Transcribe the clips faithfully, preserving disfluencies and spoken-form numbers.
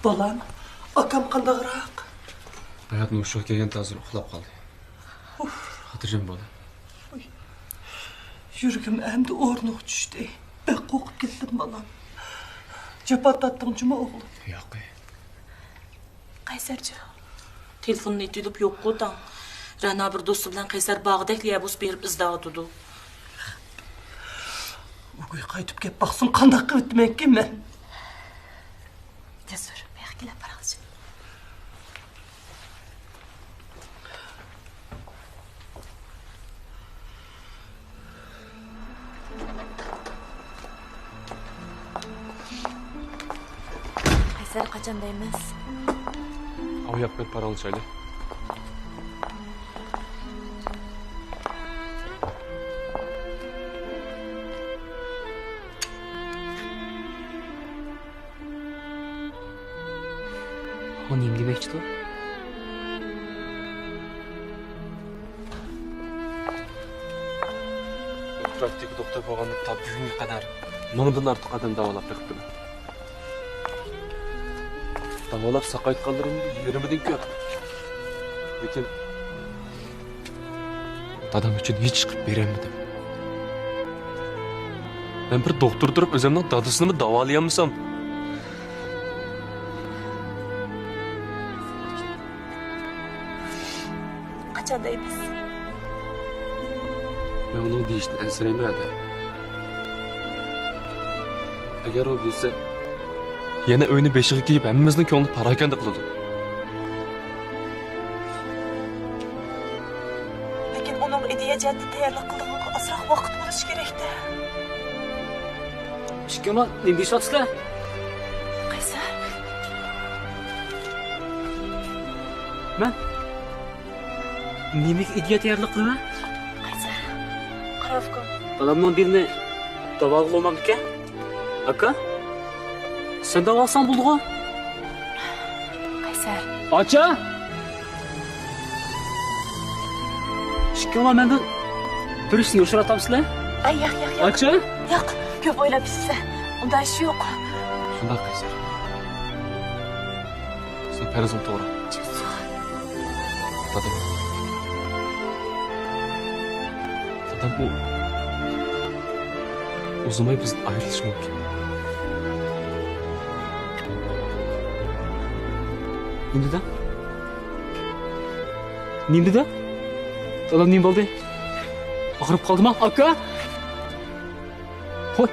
بالام، ئاكام قانداقراق؟ ھاياتنىڭ ھوشىغا كەلگەندە ھازىر ئۇخلاپ قالدى. ئۇف. خاتىرجەم بول. ئۇي. يۈرىكىم ئەمدى ئورنىغا چۈشتى. بەك قورقۇپ كەتتىم، بالام. جاپا تارتتىڭ جۇمۇ، ئوغلۇم؟ ياق. قەيسەرجان. تېلېفوننى ئېتىۋېلىپ يوققۇ تاڭ. رەنا بىر دوستى بىلەن قەيسەر باغدەكلا يەر بوسۇپ بېرىپ ئىزدەۋاتىدۇ. ئۆيگە قايتىپ كەپ باقسۇن، قانداق قىلىۋېتىمەنكىن مەن؟ جەسۇر، بۇياققا كېلىپ باراڭچى. قەيسەر، قاچان دەيمىز؟ ئاۋۇ ياققا بېرىپ پاراڭلىشايلى. ئۇ نېمە دېمەكچىدۇ؟ پراكتىكا دوختۇر بولغاندىن تاپ بۈگۈنگە قەدەر مىڭدىن ئارتۇق ئادەم داۋالاپ بېقىپتىمەن. داۋالاپ ساقايتقانلىرىمنىڭ يېرىمىدىن كۆپ. لېكىن دادام ئۈچۈن ھېچ ئىش قىلىپ بېرەلمىدىم. مەن بىر دوختۇر تۇرۇپ ئۆزۈمنىڭ دادىسىنىمۇ داۋالىيالمىسام. قاچان دەيمىز؟ مەن ئۇنىڭ دېيىشىدىن ئەنسىرەيمەن، ھەدە. ئەگەر ئۇ بىلسە، يەنە ئۆينى بېشىغا كىيىپ، ھەممىمىزنىڭ كۆڭلىنى پاراكەندە قىلىدۇ. لېكىن ئۇنىڭ ئىدىيە جەھەتتىن تەييارلىق قىلىدىغانغا ئازراق ۋاقىت بولۇشى كېرەكتە. ئىككىڭلار نېمە دېيىشىۋاتىسىلەر؟ قەيسەر. مەن نېمىگە ئىدىيە تەييارلىق قىلىمەن؟ قەيسەر، قارا ئۇكام. دادامنىڭ بېلىنى داۋالىغىلى بولمامدىكەن؟ ئاكا، سەن داۋالىساڭ بولىدىغۇ؟ قەيسەر. ئاچا! ئىككىڭلار مەندىن بىر ئىشنى يوشۇرۇۋاتامسىلەر؟ ئەي، ياق، ياق، ياق. ئاچا! ياق، كۆپ ئويلاپ كېتىپسەن. ئۇنداق ئىش يوق. شۇنداق، قەيسەر. سېنىڭ پەرىزىڭ توغرا. دادام. دادام ئۇ، ئۇزىماي بىزدىن ئايرىلىشى مۇمكىن. نېمە دېدى؟ نېمە دېدى؟ دادام نېمە بولدى؟ ئاغرىپ قالدىما، ئاكا؟ ھوي،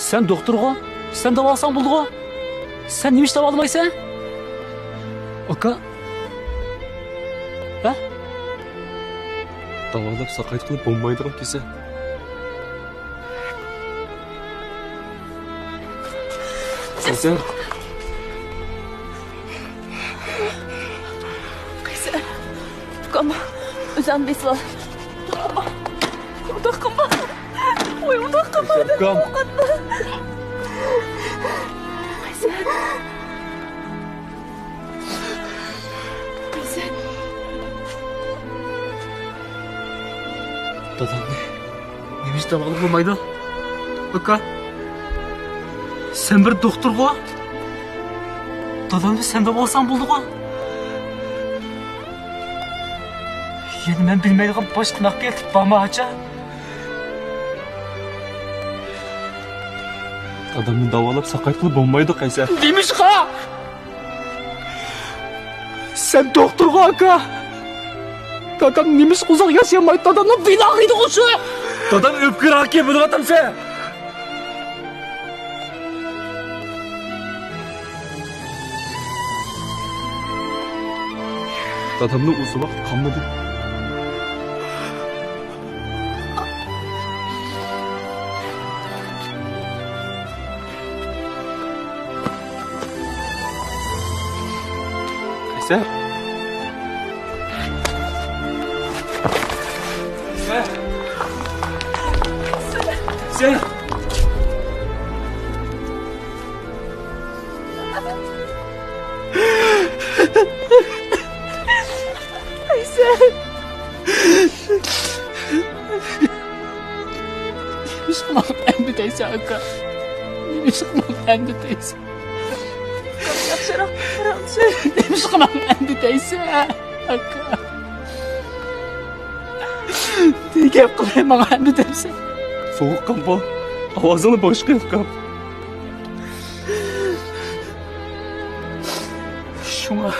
سەن دوختۇرغۇ؟ سەن داۋالىساڭ بولىدىغۇ؟ سەن نېمە ئۈچۈن داۋالىمايسەن؟ ئاكا؟ ھە؟ داۋالاپ ساقايتقىلى بولمايدىغان كېسەل. قەيسەر. قەيسەر. ئۇكام، ئۆزۈڭنى بېسىۋال. ئۇنداق قىلما. ۋاي، ئۇنداق قىلما. قەيسەر، ئۇكام. قەيسەر. قەيسەر. دادامنى نېمە ئىش داۋالىغىلى بولمايدۇ؟ ئاكا، سەن بىر دوختۇرغۇ؟ دادامنى سەن داۋالىساڭ بولىدىغۇ؟ يەنە مەن بىلمەيدىغان باشقا نەققىيە ئېلىپ بارما، ئاچا؟ دادامنى داۋالاپ ساقايتقىلى بولمايدۇ، قەيسەر. نېمىشقا؟ سەن دوختۇرغۇ، ئاكا؟ دادام نېمىشقا ئۇزاق ياشىيالمايدۇ؟ دادامنىڭ بىلاغىدىغۇ شۇ! دادام ئۆپكە راكى، بىلىۋاتامسەن؟ دادامنىڭ ئۇزۇن ۋاقىت قالمىدى. قەيسەر. قەيسەر. قەيسەر. قەيسەر. نېمە ئىش قىلىپ ئەمدى دەيسەن، ئاكا؟ نېمە ئىش قىلىپ ئەمدى دەيسەن؟ ئۇكام، ياخشى قىلماڭ ئەمدى دەيسەن، ئاكا. نېمە گەپ قىلىمەن ماڭا ئەمدى دەيسەن. سوغۇق قالما، ئاۋازىڭنى باشقا قىل. شۇڭا،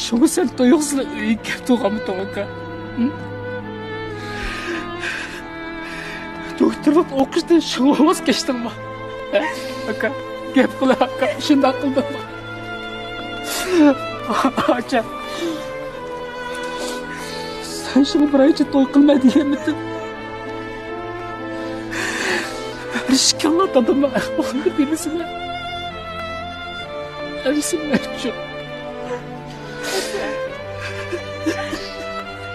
شۇڭا سەن تۇيۇقسىزلا ئۆيگە كەپ تۇرغانمىدىڭ، ئاكا؟ ھە؟ دوكتورلۇق ئوقۇشتىن شۇڭا ۋاز كەچتىڭمۇ؟ ھە؟ ئاكا، گەپ قىل، ئاكا، شۇنداق قىلدىڭمۇ؟ ئاچا، سەن شۇڭا بىر ئايچە توي قىلماي دېگەنمىدىڭ؟ بىر ئىككىڭلار دادامنىڭ ئەھۋالىنى بىلىسىلەر. ئەمىسە مەنچۇ.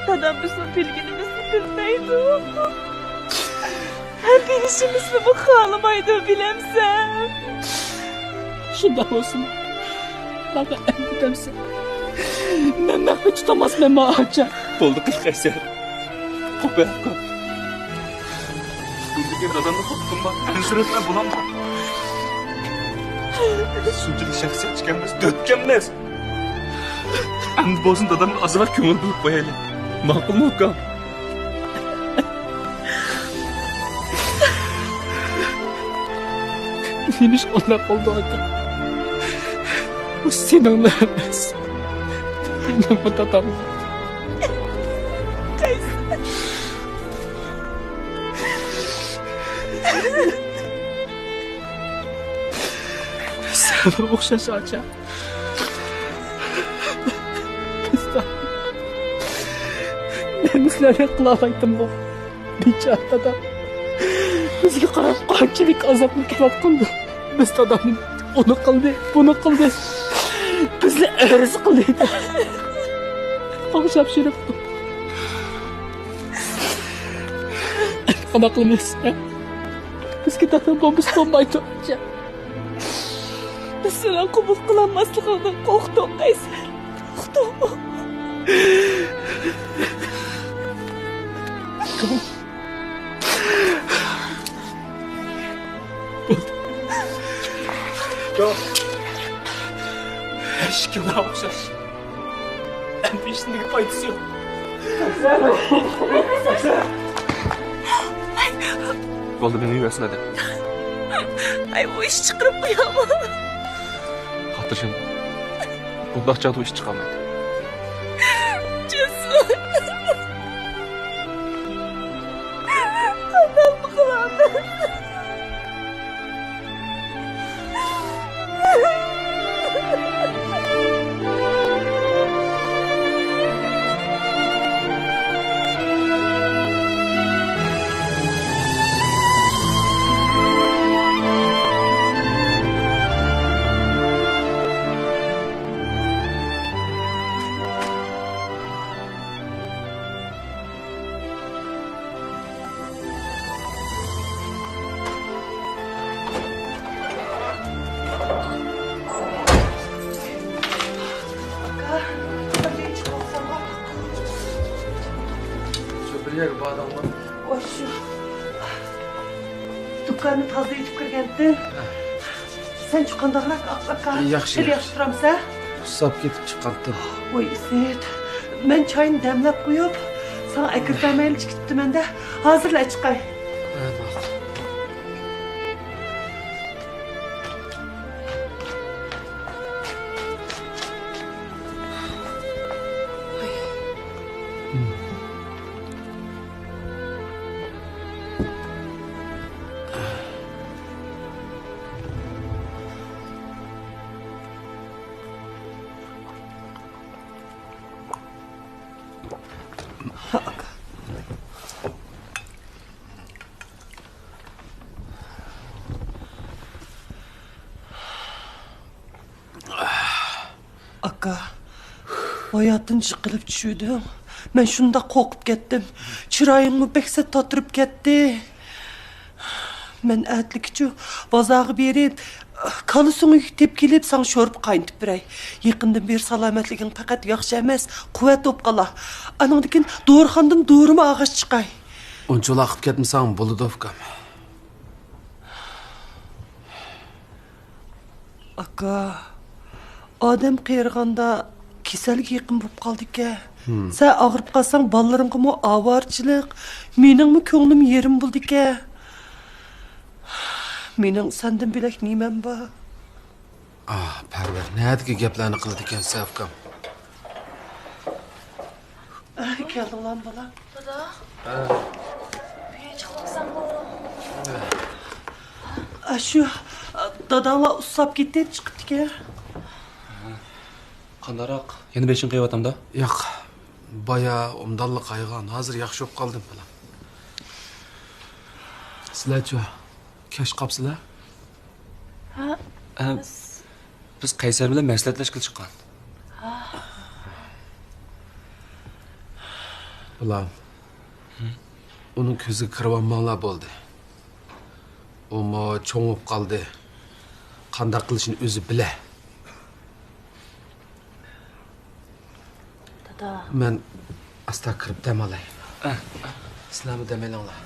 دادام بىزنىڭ بىلگىنىمىزنى بىلمەيدۇ. ھەم بىلىشىمىزنىمۇ خالىمايدۇ، بىلەمسەن؟ شۇنداق بولسىمۇ، ماڭا ئەمدى دەمسەن. مەن مەخپىي تۇتالماسمەنمۇ، ئاچا؟ بولدى، قىز قەيسەر. قوپە، قوپ. بۇندىكى دادامنى خوپ قىلما، ئەنسىرەتمە، بولامدۇ؟ شۇنچىلىك شەخسىيەت ئىكەنمىز، دۆتكەنمىز. ئەمدى بولسۇن دادامغا ئازراق كۆڭۈل بۆلۈپ قويايلى. ماقۇلمۇ، ئۇكام؟ نېمىشقا ئۇنداق بولدى، ئاكا؟ بۇ سېنىڭلا ئەمەس، مېنىڭمۇ دادام. سەن ئوخشاش، ئاچا. نېمىشلەرنى قىلالايتتىمغۇ؟ بىچارە دادام بىزگە قاراپ قانچىلىك ئازابنى تارتقاندۇ. بىز دادامنى ئۇنى قىلدى، بۇنى قىلدى. بىزنى ئەرز قىلدى. ئوخشاپ شېرىپ. قانداق قىلىمىز؟ ھە؟ بىزگە دادام بولمىسا بولمايدۇ. بىز سېنىڭ قوبۇل قىلالماسلىقىڭدىن قورقتۇق، قەيسەر. قورقتۇق. بولدى. ياق. ھەر ئىككىڭلار ئوخشاش. ئەندىشىنىڭ پايدىسى يوق. بولدى، مېڭىۋەرسىلە دە. ئاي، بۇ ئىش چىقىرىپ قويامۇ؟ خاتىرجەم بول. بۇنداق چاغدا ئۇ ئىش چىقالمايدۇ. جېسۇر. قانداقمۇ قىلامەن؟ شۇ بىر يەرگە باردىڭمۇ؟ ۋاي، شۇ دۇكاننى تازىلاپ كىرگەنتىم. سەنچۇ قانداقراق، ئاكا؟ ياخشى، سەل ياخشى. ياخشى تۇرامسەن؟ ئۇسساپ كېتىپ چىققانتىم. ۋاي ئىسىت، مەن چاينى دەملەپ قويۇپ، ساڭا ئەكىرىپ بەرمەيلى چىقىپتىمەن-دە. ھازىرلا چىقاي. ھە، ماقۇل. ئاكا، باياتىن جىقىلىپ چۈشۈۋىدىڭ. مەن شۇنداق قورقۇپ كەتتىم. چىرايىڭمۇ بەك سەت تاتىرىپ كەتتى. مەن ئەتىلىكىچۇ بازارغا بېرىپ، كالا سۆڭىكى تېپىپ كېلىپ، ساڭا شورپا قاينىتىپ بېرەي. يېقىندىن بېرى سالامەتلىكىڭ پەقەت ياخشى ئەمەس، قۇۋۋەت بوپ قالا. ئانىڭدىن كېيىن دورىخانىدىن دورىمۇ ئالغاچ چىقاي. ئۇنچىۋالا قىلىپ كەتمىسەڭ بولىدۇ، ئۇكام. ئاكا، ئادەم قېرىغاندا كېسەلگە يېقىن بولۇپ قالىدىكەن. سەن ئاغرىپ قالساڭ، بالىلىرىڭغىمۇ ئاۋارىچىلىك، مېنىڭمۇ كۆڭلۈم يېرىم بولىدىكەن. مېنىڭ سەندىن بۆلەك نېمەم بار؟ ئاھ، پەرۋەر، نەدىكى گەپلەرنى قىلىدىكەنسەن، ئۇكام؟ كەلدىڭلارمۇ، بالام؟ دادا. بۈگۈن چىقىپ قالسامغۇ؟ ئا، شۇ، داداڭلار ئۇسساپ كېتىپ چىقىپتىكەن. قانداقراق؟ يەنە بېشىڭ قېيىۋاتامدا؟ ياق. بايا ئوبدانلا قايغان. ھازىر ياخشى بولۇپ قالدىم، بالام. سىلەرچۇ؟ كەچ قاپسىلەر؟ ھە، ھە، بىز، بىز قەيسەر بىلەن مەسلىھەتلەشكىلى چىققان. بالام، ئۇنىڭ كۆزىگە كىرىۋالماڭلار بولدى. ئۇمۇ چوڭ بولۇپ قالدى. قانداق قىلىشىنى ئۆزى بىلە. دادا. مەن ئاستا كىرىپ دەم ئالاي. ئە. سىلەرمۇ دەم ئېلىڭلار.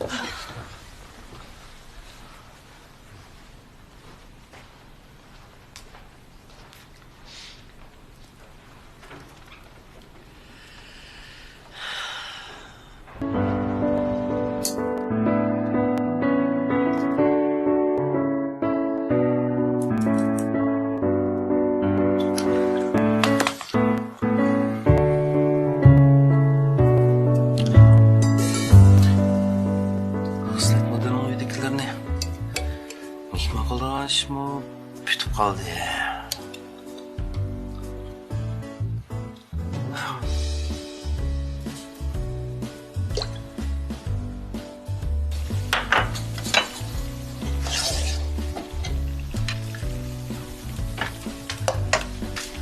خىسلەت مۇدىرنىڭ ئۆيىدىكىلەرنى مېھمان قىلىدىغان ئىشمۇ پۈتۈپ قالدى.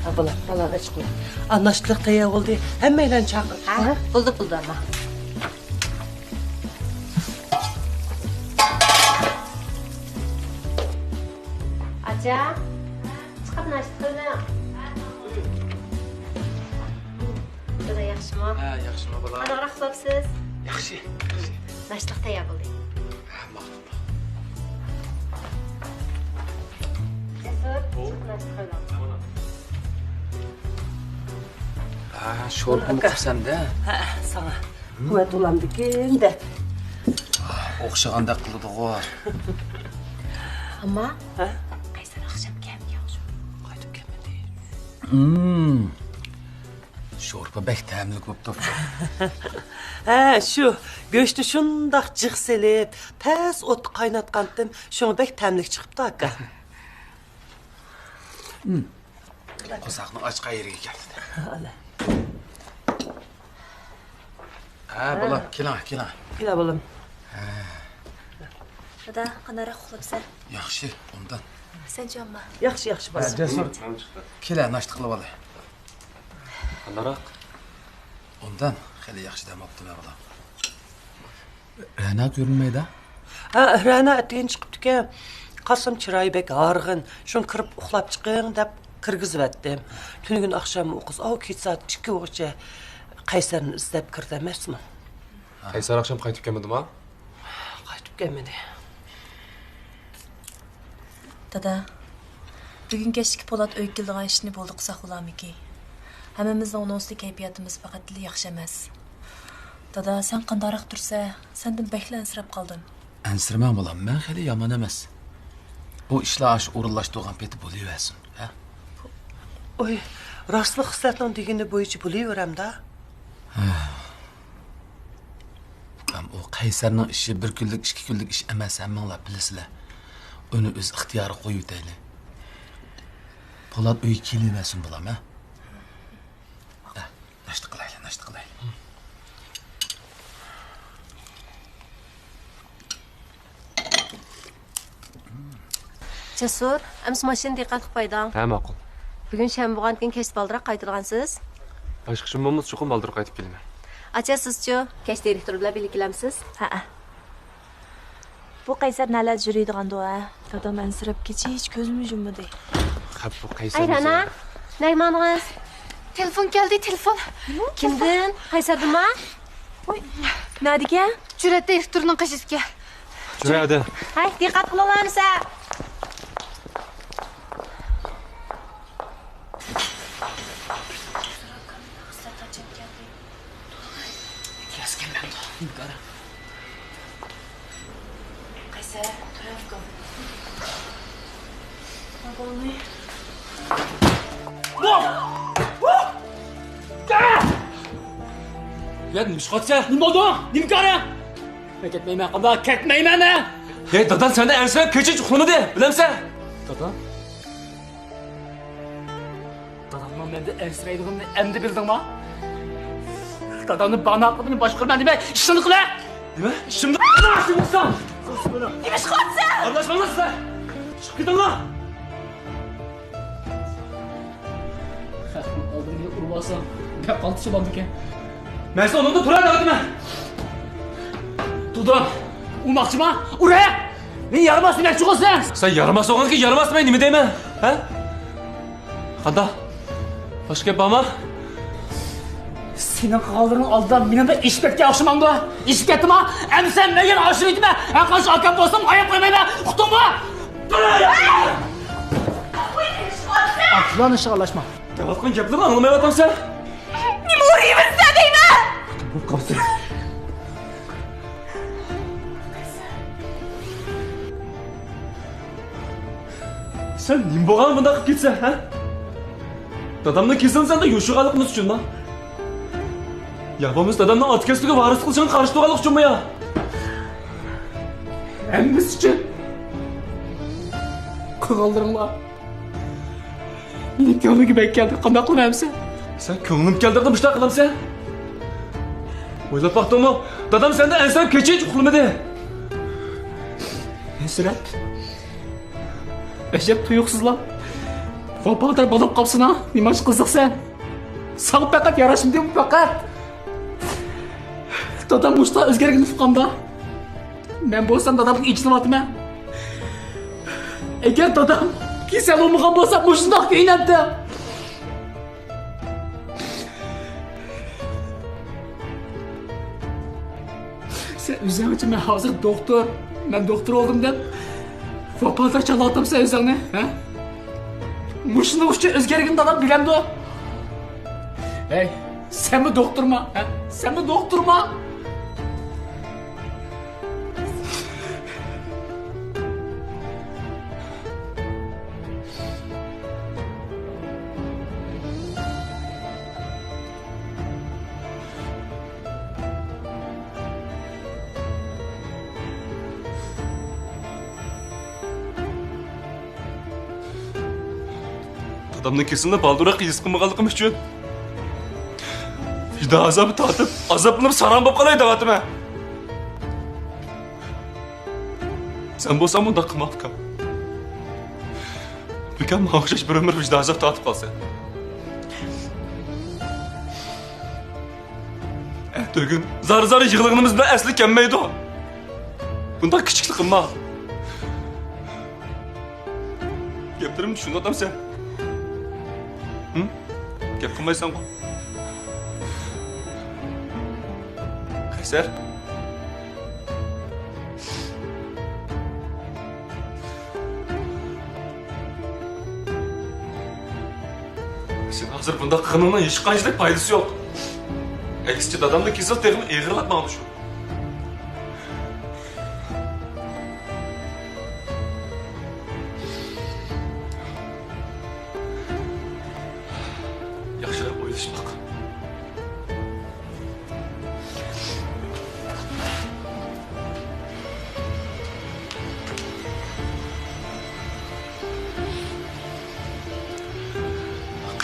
ھە، بالام، بالام، ئېچىقما. ئا، ناشتىلىق تەييار بولدى. ھەممەيلەننى چاقىر. ھە، بولدى، بولدى، ئاما. ئاچا، چىقىپ ناشتا قىلىڭ. دادا ياخشىمۇ؟ ھە، ياخشىمۇ بالا؟ قانداقراق ئۇخلاپسىز؟ ياخشى، ياخشى. ناشتىلىق تەييار بولدى. ھە، ماقۇل. جەسۇر، چىقىپ ناشتا قىلىڭ. ھە، شورپىمۇ قىپسەن-دە. ھە، ساڭا. قۇۋۋەت بولامدىكىن دەپ. ئوخشىغاندەك قىلىدىغۇ. ئەمما، ھە؟ قەيسەر ئاخشام كەلمىگەن شۇ. قايتىپ كەلمىدى. ھىم. شورپا بەك تەملىك بوپتۇ. ھە، شۇ گۆشنى شۇنداق جىق سېلىپ، پەس ئوتتا قايناتقانتىم، شۇڭا بەك تەملىك چىقىپتۇ، ئاكا. ھىم. قورساقنىڭ ئاچقان يېرىگە كەلدى. ھە، بالام، كېلىڭ، كېلىڭ. كېلە، بالام. دادا، قانداقراق ئۇخلاپسەن؟ ياخشى، ئوبدان. سەنچۇ، ئامما؟ ياخشى، ياخشى، بالام. جەسۇر، كېلە، ناشتا قىلىۋالاي. قانداقراق؟ ئوبدان، خېلى ياخشى دەم ئاپتىمەن، بالام. رەنا كۆرۈنمەيدۇ. ھە، رەنا ئەتىگەن چىقىپتىكەن. قارىسام چىرايى بەك ھارغىن. شۇڭا كىرىپ ئۇخلاپ چىقىڭ دەپ كىرگۈزۈۋەتتىم. تۈنۈگۈن ئاخشام ئۇ قىز ئاۋۇ كېچە سائەت ئىككى بوغۇچە قەيسەرنى ئىزدەپ كىردى ئەمەسمۇ؟ قەيسەر ئاخشام قايتىپ كەلمىدىما؟ قايتىپ كەلمىدى. دادا، بۈگۈن كەچلىككە پولات ئۆيگە كېلىدىغان ئىشنى بولدى قىلساق بولارمىكىن؟ ھەممىمىزنىڭ ئۇنىڭ ئۈستىدە كەيپىياتىمىز پەقەتلا ياخشى ئەمەس. دادا، سەن قانداقراق تۇرسە، سەندىن بەكلا ئەنسىرەپ قالدىم. ئەنسىرىمەڭ، بالام، مەن خېلى يامان ئەمەس. ئۇ ئىشلار ئاشۇ ئورۇنلاشتۇرغان پېتى بولۇۋەرسۇن، ھە؟ ئوي، راستلا خىسلەتنىڭ دېگىنى بويىچە بولۇۋېرەمدا. ئۇكام، ئۇ قەيسەرنىڭ ئىشى بىر كۈنلۈك، ئىككى كۈنلۈك ئىش ئەمەس، ھەممىڭلار بىلىسىلەر. ئۇنى ئۆز ئىختىيارىغا قويۇۋېتەيلى. پولات ئۆيگە كېلىۋەرسۇن، بالام، ھە؟ ھە، ناشتا قىلايلى، ناشتا قىلايلى. جەسۇر، ئەمسە ماشىنىنى دىققەتلىك ھەيدەڭ. ھە، ماقۇل. بۈگۈن شەنبە بولغاندىكىن كەچتە بالدۇرراق قايتىدىغانسىز؟ باشقا ئىشىم بولمىسا، چوقۇم بالدۇرراق قايتىپ كېلىمەن. ئاچا، سىزچۇ؟ كەچتە رېكتور بىلەن بىللە كېلەمسىز؟ ھەئە. بۇ قەيسەر نەلەردە يۈرىدىغاندۇ، ھە؟ دادام ئەنسىرەپ كېچىچە كۆزىمۇ يۇممىدى. خەپ، بۇ قەيسەر ئايران، ھە؟ مەيمانىڭىز. تېلېفون كەلدى، تېلېفون. كىمدىن؟ قەيسەردىنما؟ ۋوي، نەدىكەن؟ جۈرئەت دىرېكتورنىڭ قېشىدىكەن. جۈرئەت. ھەي، دىققەت قىلىڭلار ئەمىسە. قەيسەر، تۇرۇپ قال. يا، نېمە ئىش قىلىۋاتىسەن؟ نېمە بولدى؟ نېمە قارا؟ مەن كەتمەيمەن، قانداق كەتمەيمەن مەن؟ ھەي، دادام سەندىن ئەنسىرەپ كېچىچە ئۇخلىمىدى، بىلەمسەن؟ دادا؟ دادامنىڭ مەندىن ئەنسىرەيدىغىنىنى ئەمدى بىلدىڭما؟ دادامنى باناقىدىن باشقۇرىمەن دېمەي، ئىشىڭنى قىلە! نېمە؟ ئىشىمنى قىلە! نېمە ئىش قىلىۋاتىسەن؟ ئارىلاشماڭلار سىلەر! چىقىپ كېتىڭلار! خەقنىڭ ئالدىدا مېنى ئۇرۇۋالساڭ، بەك قالتىس بولامدىكەن. مەن ساڭا ئۇنىڭدا تۇرە دەۋاتىمەن. تۇردۇم، ئۇرماقچىما؟ ئۇر ھە! مېنى يارىماس دېمەكچىغۇ سەن! سەن يارىماس بولغاندىكىن يارىماس دېمەي نېمە دەيمەن؟ ھە؟ قانداق؟ باشقا گەپ بارمۇ؟ سېنىڭ قىلغانلىرىڭ ئالدىدا مېنىڭ بەك ئېشىپ كەتكەن ئوخشىمامدۇ؟ ئېشىپ كەتتىما؟ ئەمدى سەن مەن يەنە ئاشۇرۇۋېتىمەن. ھەر قانچە ئاكام بولسام ئاياپ قويمايمەن. ئۇقتۇڭمۇ؟ ئاتىلارنىڭ ئىشىغا ئارىلاشما. دەۋاتقان گەپلىرىڭنى ئاڭلىمايۋاتامسەن؟ نېمە ئۇرۇۋېرىسەن دەيمەن؟ بولۇپ قاپسەن. سەن نېمە بولغان بۇنداق قىلىپ كېتىسەن، ھە؟ دادامنىڭ كېسىلىنى سەندە يوشۇرغانلىقىمىز ئۈچۈنما؟ يا بولمىسا دادامنىڭ ئاتا كەسپىگە ۋارىسلىق قىلىشىڭغا قارشى تۇرغانلىق ئۈچۈنمۇ يا؟ ھەممىسى ئۈچۈن. قىلغانلىرىڭلار مېنىڭ كۆڭلۈمگە بەك كەلدى. قانداق قىلىمەن ئەمىسە؟ سەن كۆڭلۈم كەلدى دەپ مۇشۇنداق قىلامسەن؟ ئويلاپ باقتىڭمۇ؟ دادام سەندىن ئەنسىرەپ كېچىچە ئۇخلىمىدى. ئەنسىرەپ؟ ئەجەب تۇيۇقسىزلا ۋاپادار بولۇپ قاپسەن ھە. نېمانچە قىزىقسەن؟ ساڭا پەقەت ياراشمىدىمۇ پەقەت؟ دادام مۇشۇنداق ئۆزگەرگىنىنى ئۇققاندا، مەن بولسام دادامغا ئېچىنىۋاتىمەن. ئەگەر دادام كېسەل بولمىغان بولسا مۇشۇنداق كۆيۈنەمتىم. سەن ئۆزۈڭچە مەن ھازىر دوختۇر، مەن دوختۇر بولدۇم دەپ ۋاپادار چاغلاۋاتامسەن ئۆزۈڭنى، ھە؟ مۇشۇنىڭ ئۈچۈن ئۆزگەرگىنىڭنى دادام بىلەمدۇ؟ ھەي، سەنمۇ دوختۇرما، ھە؟ سەنمۇ دوختۇرما؟ دادامنىڭ كېسىلىنى بالدۇرراق ھېس قىلمىغانلىقىم ئۈچۈن ۋىجدان ئازابى تارتىپ، ئازابلىنىپ ساراڭ بولۇپ قالاي دەۋاتىمەن. سەن بولساڭ مۇنداق قىلما، ئۇكام. بىكار ماڭا ئوخشاش بىر ئۆمۈر ۋىجدان ئازاب تارتىپ قالىسەن. ئەتىگۈن زار-زار يىغلىغىنىمىز بىلەن ئەسلى كەلمەيدۇ. بۇنداق كىچىكلىك قىلما. گەپلىرىمنى چۈشىنىۋاتامسەن؟ ھىم؟ گەپ قىلمايسەنغۇ؟ قەيسەر؟ سېنىڭ ھازىر بۇنداق قىلغىنىڭنىڭ ھېچقانچىلىك پايدىسى يوق. ئەكسىچە، دادامنىڭ كېسىلى تېخىمۇ ئېغىرلاپ ماڭىدۇ شۇ. ياخشىراق ئويلىشىپ باق.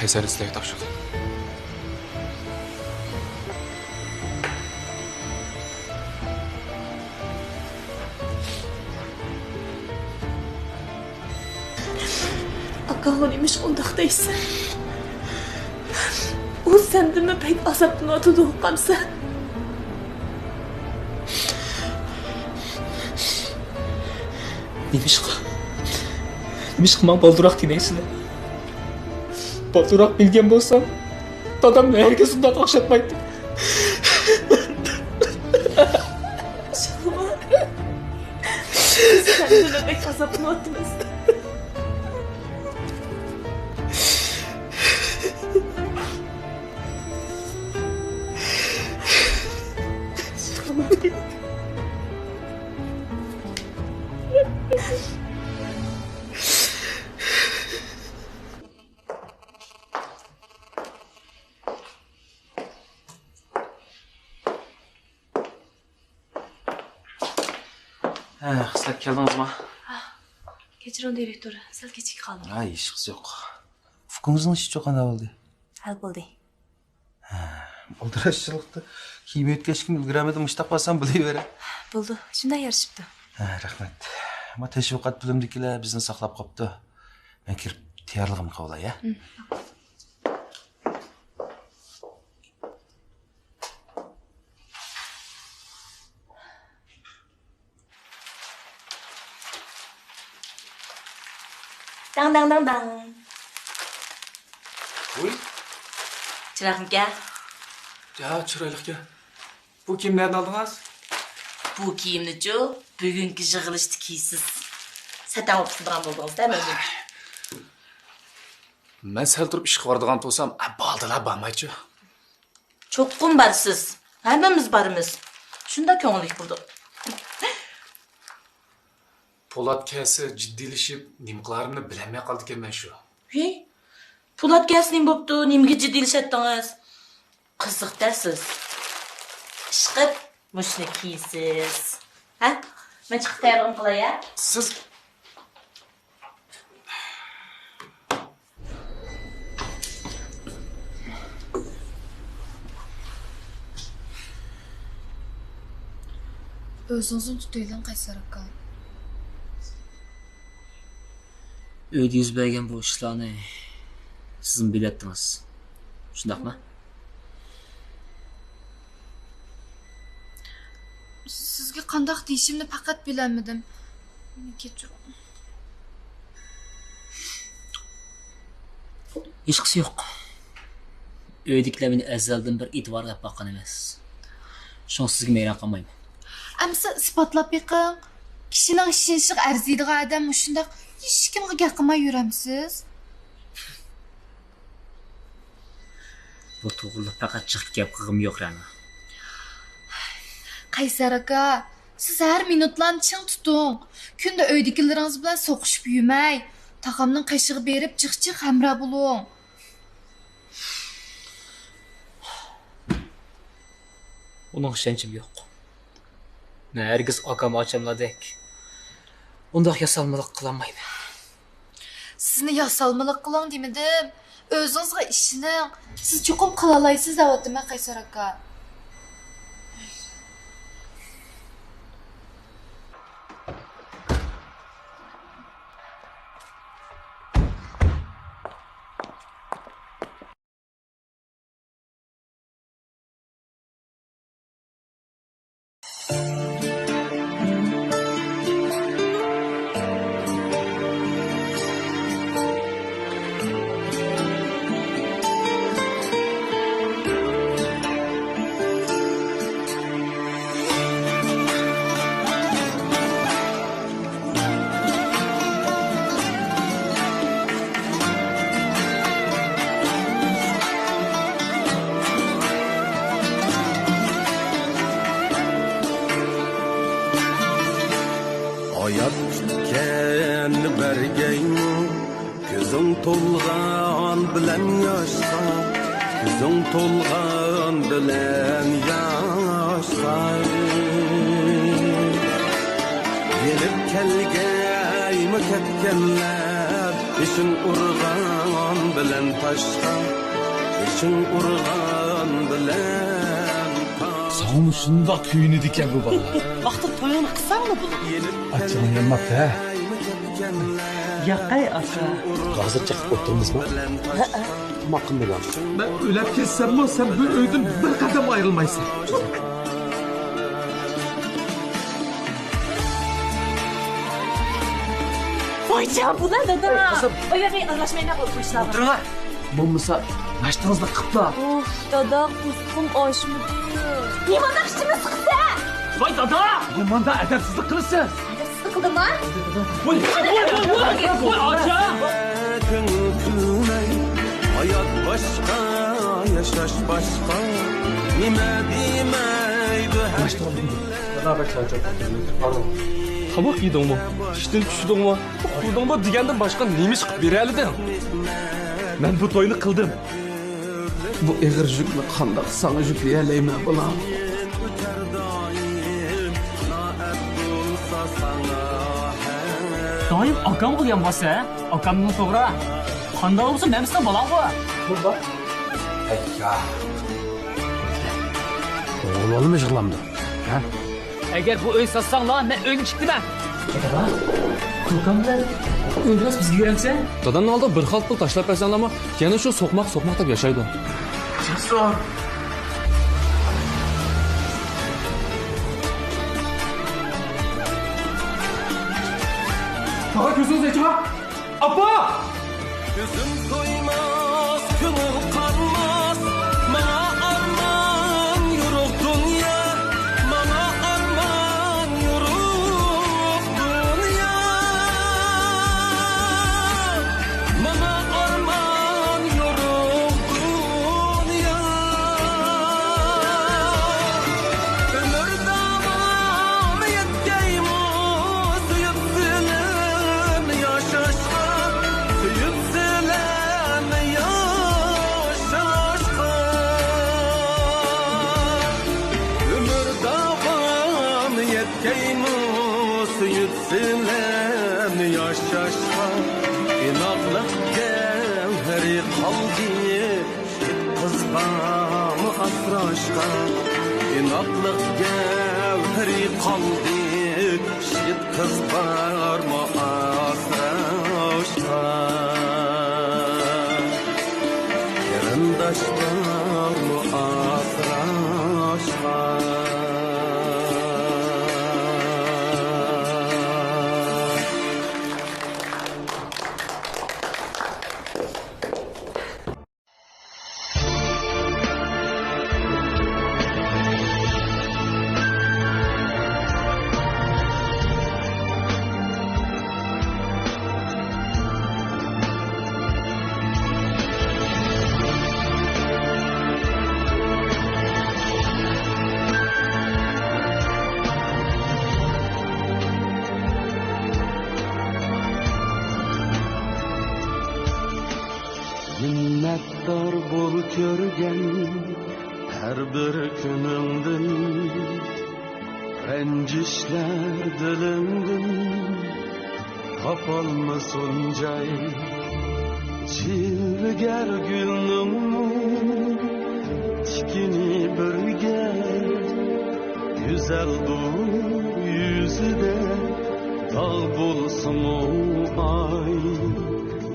قەيسەرنى سىلەرگە تاپشۇردۇم. ئاكاڭغا نېمىشقا ئۇنداق دەيسەن؟ ئۇ سەندىنمۇ بەك ئازابلىنىۋاتىدۇ، ئۇقامسەن؟ نېمىشقا؟ نېمىشقا ماڭا بالدۇرراق دېمەيسىلەر؟ بالدۇرراق بىلگەن بولسام، دادام ھەرگىز ئۇنداق ئوخشاتمايتتى. ئاشۇ، سەندىنمۇ بەك ئازابلىنىۋاتىمىز. ئاشۇ، ھە، خىسلەت كەلدىڭىزما؟ كەچۈرۈڭ، دىرېكتور، سەل كېچىكىپ قالدىم. ھە، ھېچقىسى يوق. ئۇكىڭىزنىڭ ئىشى چوقان ھەل بولدى؟ ھەل بولدى. ھە، ئالدىراشچىلىقتا كىيىم يۆتكەشكىمۇ ئۈلگۈرەلمىدىم، مۇشتاق بارسام بولۇۋېرە. بولدى، شۇنداق يارىشىپتۇ. ھە، رەھمەت. ئەمما تەشۋىقات بۆلۈمىدىكىلەر بىزنى ساقلاپ قاپتۇ. مەن كىرىپ تەييارلىقىمنى قىلىۋالاي، ھە؟ داڭ، داڭ، داڭ، داڭ. ۋۇي. چىرايلىقمىكەن؟ يا، چىرايلىقكەن. بۇ كىيىمنى نەدىن ئالدىڭىز؟ بۇ كىيىمنىچۇ بۈگۈنكى يىغىلىشتا كىيىسىز. سەتەڭ بولۇپ كېتىدىغان بولدىڭىز-دە مەندىن. مەن سەل تۇرۇپ ئىشقا بارىدىغان تۇرسام، ئە، بالدىرلاپ بارمايچۇ. چوقۇم بارىسىز. ھەممىمىز بارىمىز. شۇنداق كۆڭۈللۈك بولدۇق. پولات كەلسە جىددىيلىشىپ، نېمە قىلارىمنى بىلەلمەي قالىدىكەنمەن شۇ. ھېي، پولات كەلسە نېمە بوپتۇ؟ نېمىگە جىددىيلىشەتتىڭىز؟ قىزىق-دە سىز. ئىشقىپ مۇشۇنى كىيسىز. ھە؟ مەن چىقىپ تەييارلىقىمنى قىلاي، ھە؟ سىز ئۆزىڭىزنى تۇتۇۋېلىڭ، قەيسەر ئاكا. ئۆيدە يۈز بەرگەن بۇ ئىشلارنى سىزمۇ بىلەتتىڭىز، شۇنداقمۇ؟ سىزگە قانداق دېيىشىمنى پەقەت بىلەلمىدىم. مېنى كەچۈرۈڭ. ھېچقىسى يوق. ئۆيدىكىلەر مېنى ئەزەلدىن بىر ئېتىبارغا ئېلىپ باققان ئەمەس. شۇڭا سىزگە ھەيران قالمايمەن. ئەمىسە ئىسپاتلاپ بېقىڭ. كىشىنىڭ ئىشىنىشىغا ئەرزىيدىغان ئادەم مۇشۇنداق ھېچكىمگە گەپ قىلماي يۈرەمسىز؟ بۇ توغرىلىق پەقەت جىق گەپ قىلغۇم يوق، رەنا. قەيسەر ئاكا، سىز ھەر مىنۇتلارنى چىڭ تۇتۇڭ. كۈندە ئۆيدىكىلىرىڭىز بىلەن سوقۇشۇپ يۈرمەي، تاغامنىڭ قېشىغا بېرىپ جىق-جىق ھەمراھ بولۇڭ. ئۇنىڭغا ئىشەنچىم يوق. مەن ھەرگىز ئاكام ئاچاملاردەك ئۇنداق ياسالمىلىق قىلالمايمەن. سىزنى ياسالمىلىق قىلىڭ دېمىدىم. ئۆزىڭىزگە ئىشىنىڭ. سىز چوقۇم قىلالايسىز دەۋاتىمەن، قەيسەر ئاكا. ھايات كۈتكەننى بەرگەيمۇ، كۆزۈڭ تولغان بىلەن ياشقا، كۆزۈڭ تولغان بىلەن ياشقا. يېنىپ كەلگەيمۇ كەتكەنلەر، بېشىن ئۇرغان بىلەن تاشقا، بېشىن ئۇرغان بىلەن تاشقا. ساڭىمۇ شۇنداق كۆيۈنىدىكەن بۇ بالا. ۋاقتىدا تويۇڭنى قىلساڭمۇ بولىدۇ. ئاچچىقىڭ يانماپتۇ ھە؟ ياقەي ئاكا. ھازىر چېقىپ ئولتۇرىمىزمۇ؟ ھەئە. تاماق قىلمىدىڭ. مەن ئۆلۈپ كەتسەممۇ سەن بۇ ئۆيدىن بىر قەدەم ئايرىلمايسەن. ۋايجان، بۇلار دادا. ئاياغى ئارىلاشمايلا بۇ ئىشلارغا. ئولتۇرۇڭلار. بولمىسا ناشتىڭىزنى قىپلا. ئۇھ، دادا، قۇسقۇم ئاچمىدى. نېمانداق ئىچىمنى سىقىسەن؟ ۋاي دادا! نېمانداق ئەدەپسىزلىك قىلىسىز؟ ئەدەپسىزلىك قىلدىمما؟ ۋاي، ۋاي، ۋاي، ۋاي، ۋاي، ئاچا! كۈن كۈلمەي، ھايات باشقا، ياشاش باشقا. نېمە دېيمەن؟ تاماق يېدىڭمۇ؟ ئىشتىن چۈشتۈڭمۇ؟ ئۇخلىدىڭمۇ دېگەندىن باشقا نېمە ئىش قىلىپ بېرەلىدىڭ؟ مەن بۇ توينى قىلدىم. بۇ ئېغىر يۈكنى قانداق ساڭا يۈكلىيەلەيمەن، بالام؟ دائىم ئاكامغا دېگەن بولسا، ئاكامنىڭ توغرا. قانداق بولسا مەن سېنىڭ بالاڭغۇ. ئوغلۇم يىغلامدۇ؟ ھە؟ ئەگەر بۇ ئۆي ساتساڭلار، مەن ئۆيدىن چىقتىمەن. ئاكا، ئاكام بىلەن ئۆيدىن بىزگە بېرەمسەن؟ دادامنىڭ ئالدىغا بىر خالتا پۇل تاشلاپ بەرسەڭلارمۇ، يەنە شۇ سوقماق، سوقماق دەپ ياشايدۇ. تاغا، كۆزىڭىزنى ئېچىڭا! ئاپا! كۆزۈم تويماس، كۆڭۈل قانماس، ماڭا ئارمان يورۇق دۇنيا، ماڭا ئارمان يورۇق دۇنيا، ماڭا ئارمان يورۇق دۇنيا. ئۆمۈر داۋامى يەتكەيمۇ سۆيۈپ سىلەن ياشاشقا، سۆيۈپ سىلەن ياشاشقا. ئۆمۈر داۋامى يەتكەيمۇ سۆيۈپ سىلەن ياشاشقا. ئىناقلىق گەۋھىرى قالدى. يىگىت قىز بارمۇ ئاسراشقا؟ ئىناقلىق گەۋھىرى قالدى. يىگىت قىز بارمۇ ئاسراشقا؟ قېرىنداش بارمۇ ئاسراشقا؟ مىننەتدار بول كۆرگەن ھەر بىر كۈنۈڭدىن، رەنجىشلەر دىلىڭدىن تاپالمىسۇن جاي. جىلۋىگەر گۈلنىڭمۇ تىكىنى بىرگە، گۈزەلدۇر يۈزىدە داغ بولسىمۇ ئاي.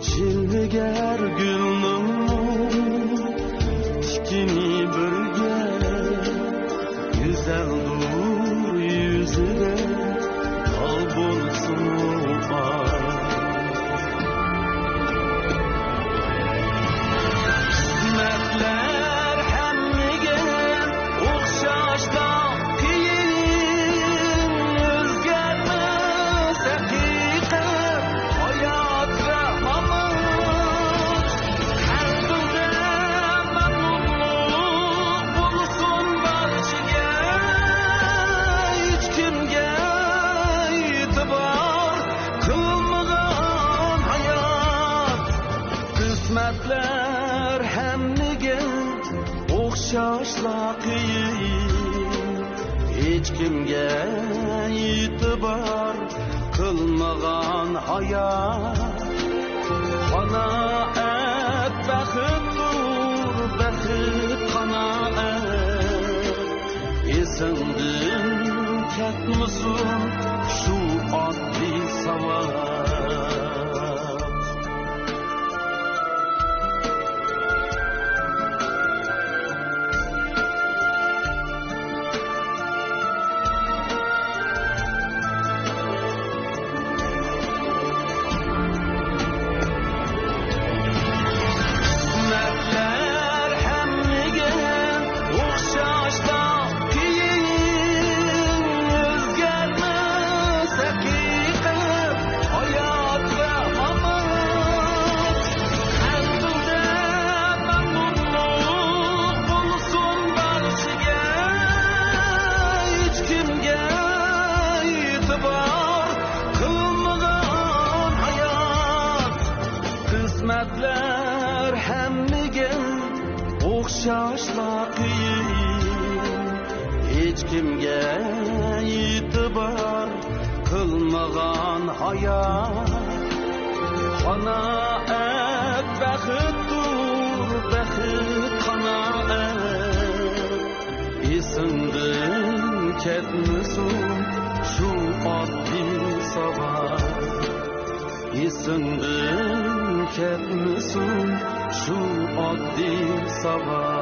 جىلۋىگەر گۈلنىڭمۇ تىكىنى بىرگە، گۈزەلدۇر يۈزىدە داغ بولسىمۇ ئاي. قىسمەتلەر ھەممىگە ئوخشاشلا قىيىن، ئۆزگەرمەس ھەقىقەت، ھايات ۋە مامات. قەلبىڭدە مەمنۇنلۇق بولسۇن بارچىگە، ھېچكىمگە ئېتىبار قىلمىغان ھايات. قىسمەتلەر ھەممىگە ئوخشاشلا قىيىن، ھېچكىمگە ئېتىبار قىلمىغان ھايات. قانائەت بەختتۇر، بەخت قانائەت. ئېسىڭدىن كەتمىسۇن شۇ ئاددىي ساۋات. ياشلار قىيىن، ھېچكىمگە ئېتىبار قىلمىغان ھايات. قانائەت بەختتۇر، بەخت قانائەت. ئېسىڭدىن كەتمىسۇن شۇ ئاددىي ساۋاق. ئېسىڭدىن كەتمىسۇن شۇ ئاددىي ساۋاق.